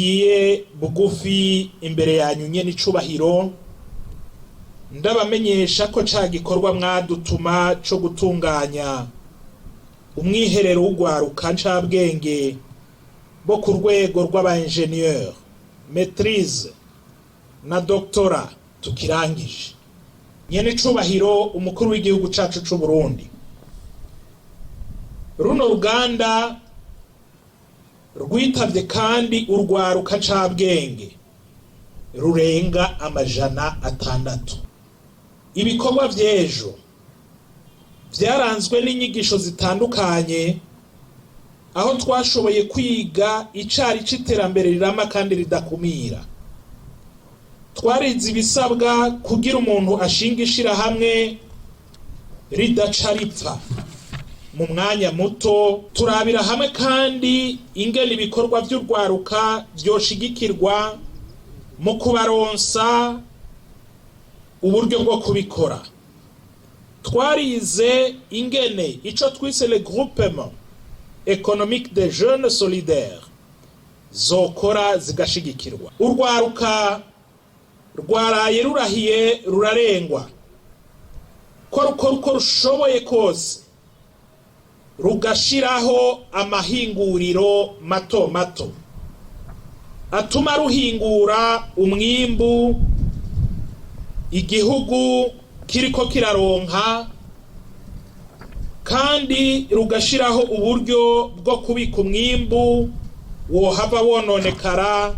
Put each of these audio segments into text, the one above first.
Nciye bugufi imbere yanyu nyene icubahiro, ndabamenyesha ko ca gikorwa mwadutuma co gutunganya umwiherero w'urwaruka ncabwenge bo ku rwego rw'aba ingénieur, maîtrise na doctorat tukirangije. Nyene icubahiro umukuru w'igihugu cacu c'u Burundi, runo ruganda rwitavye kandi urwaruka ncabwenge rurenga 600. Ibikorwa vy'ejo vyaranzwe n'inyigisho zitandukanye, aho twashoboye kwiga icari c'iterambere rirama kandi ridakumira. Twarize ibisabwa kugira umuntu ashinga ishirahamwe ridaca ripfa mu mwanya muto. Turabira hamwe kandi ingene ibikorwa vy'urwaruka vyoshigikirwa mu kubaronsa uburyo bwo kubikora. Twarize ingene ico twise le groupement économique des jeunes solidaires zokora zigashigikirwa. Urwaruka rwaraye rurahiye rurarengwa ko rukora uko rushoboye kose rugashiraho amahinguriro mato mato atuma ruhingura umwimbu igihugu kiriko kiraronka, kandi rugashiraho uburyo bwo kubika umwimbu wohava wononekara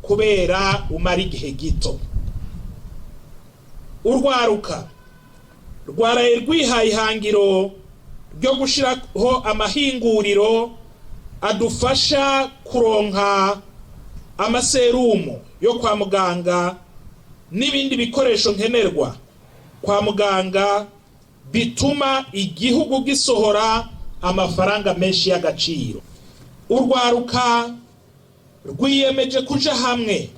kubera umara igihe gito. Urwaruka rwaraye rwihaye ihangiro ryo gushiraho amahinguriro adufasha kuronka amaserumu yo kwa muganga n'ibindi bikoresho nkenerwa kwa muganga, bituma igihugu gisohora amafaranga menshi y'agaciro. Urwaruka rwiyemeje kuja hamwe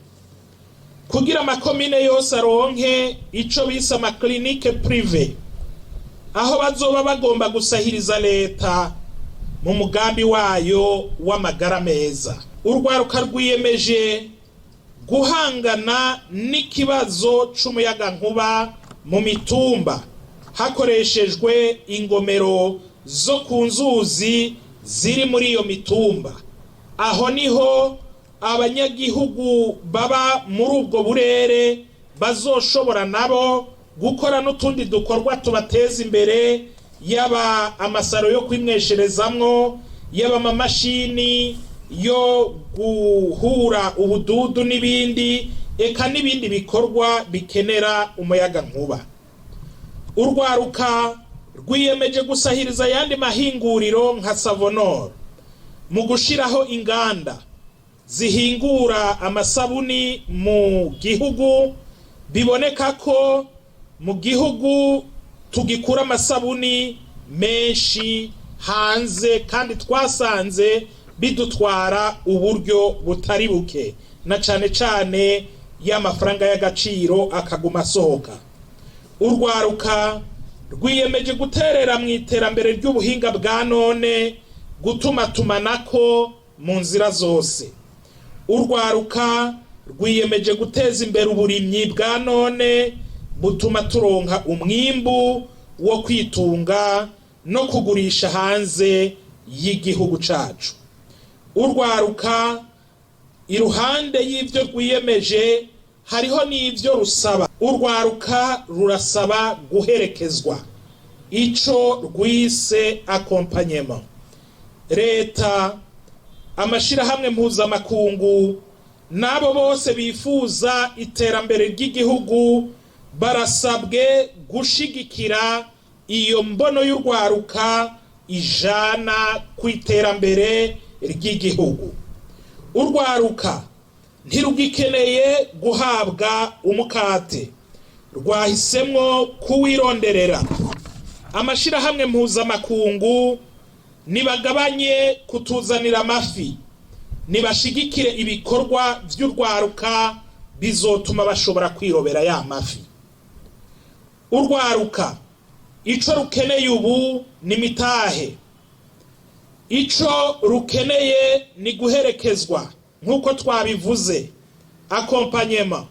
kugira amakomine yose aronke ico bise ama cliniques privées, aho bazoba bagomba gusahiriza leta mu mugambi wayo w'amagara meza. Urwaruka rwiyemeje guhangana n'ikibazo c'umuyagankuba mu mitumba hakoreshejwe ingomero zo ku nzuzi ziri muri iyo mitumba. Aho niho abanyagihugu baba muri ubwo burere bazoshobora nabo gukora n'utundi dukorwa tubateza imbere, yaba amasaro yo kwimwesherezamwo, yaba amamashini yo guhura ubududu n'ibindi, eka n'ibindi bikorwa bikenera umuyaga nkuba. Urwaruka rwiyemeje gusahiriza ayandi mahinguriro nka Savonor mu gushiraho inganda zihingura amasabuni mu gihugu. Biboneka ko mu gihugu tugikura amasabuni menshi hanze, kandi twasanze bidutwara uburyo butari buke, na cane cane y'amafaranga y'agaciro akaguma asohoka. Urwaruka rwiyemeje guterera mu iterambere ry'ubuhinga bwa none, gutuma tumanako mu nzira zose. Urwaruka rwiyemeje guteza imbere uburimyi bwa none butuma turonka umwimbu wo kwitunga no kugurisha hanze y'igihugu cacu. Urwaruka, iruhande y'ivyo rwiyemeje, hariho n'ivyo rusaba. Urwaruka rurasaba guherekezwa, ico rwise accompagnement. Leta, amashirahamwe mpuzamakungu n'abo bose bifuza iterambere ry'igihugu barasabwe gushigikira iyo mbono y'urwaruka ijana ku iterambere ry'igihugu. Urwaruka ntirugikeneye guhabwa umukate, rwahisemwo kuwironderera. Amashirahamwe mpuzamakungu nibagabanye kutuzanira amafi, nibashigikire ibikorwa vy'urwaruka bizotuma bashobora kwirobera ya mafi. Urwaruka ico rukeneye ubu ni mitahe, ico rukeneye ni guherekezwa. Nk'uko twabivuze, accompagnement,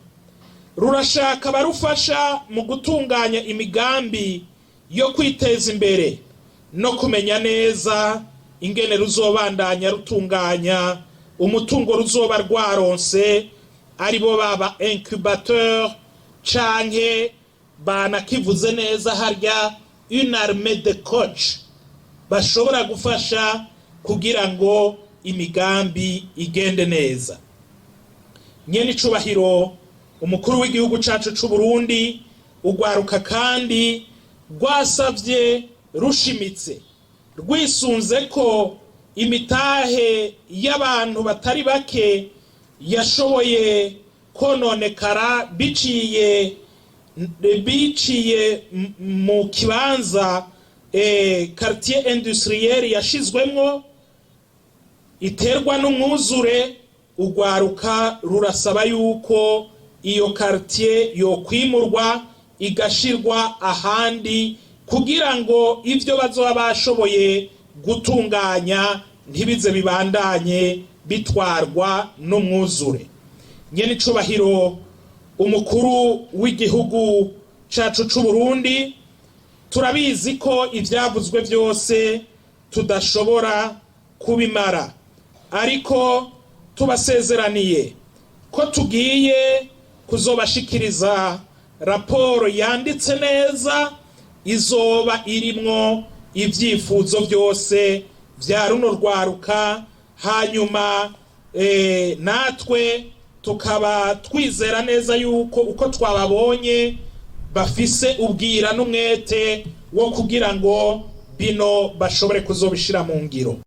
rurashaka barufasha mu gutunganya imigambi yo kwiteza imbere no kumenya neza ingene ruzobandanya rutunganya umutungo ruzoba rwaronse, aribo baba incubateur, canke banakivuze neza harya, une armée de coach bashobora gufasha kugira ngo imigambi igende neza. Nyene icubahiro umukuru w'igihugu cacu c'u Burundi, ugwaruka kandi rwasavye rushimitse, rwisunze ko imitahe y'abantu batari bake yashoboye kononekara biciye mu kibanza quartier industriel yashizwemwo iterwa n'umwuzure. Ugwaruka rurasaba yuko iyo quartier yokwimurwa, igashirwa ahandi, kugira ngo ivyo bazoba bashoboye gutunganya ntibize bibandanye bitwarwa n'umwuzure. Nyene icubahiro umukuru w'igihugu cacu c'u Burundi, turabizi ko ivyavuzwe byose tudashobora kubimara, ariko tubasezeraniye ko tugiye kuzobashikiriza raporo yanditse neza, izoba irimwo ibyifuzo byose vya runo rwaruka. Hanyuma natwe tukaba twizera neza yuko uko twababonye bafise ubwira n'umwete wo kugira ngo bino bashobore kuzobishira mu ngiro.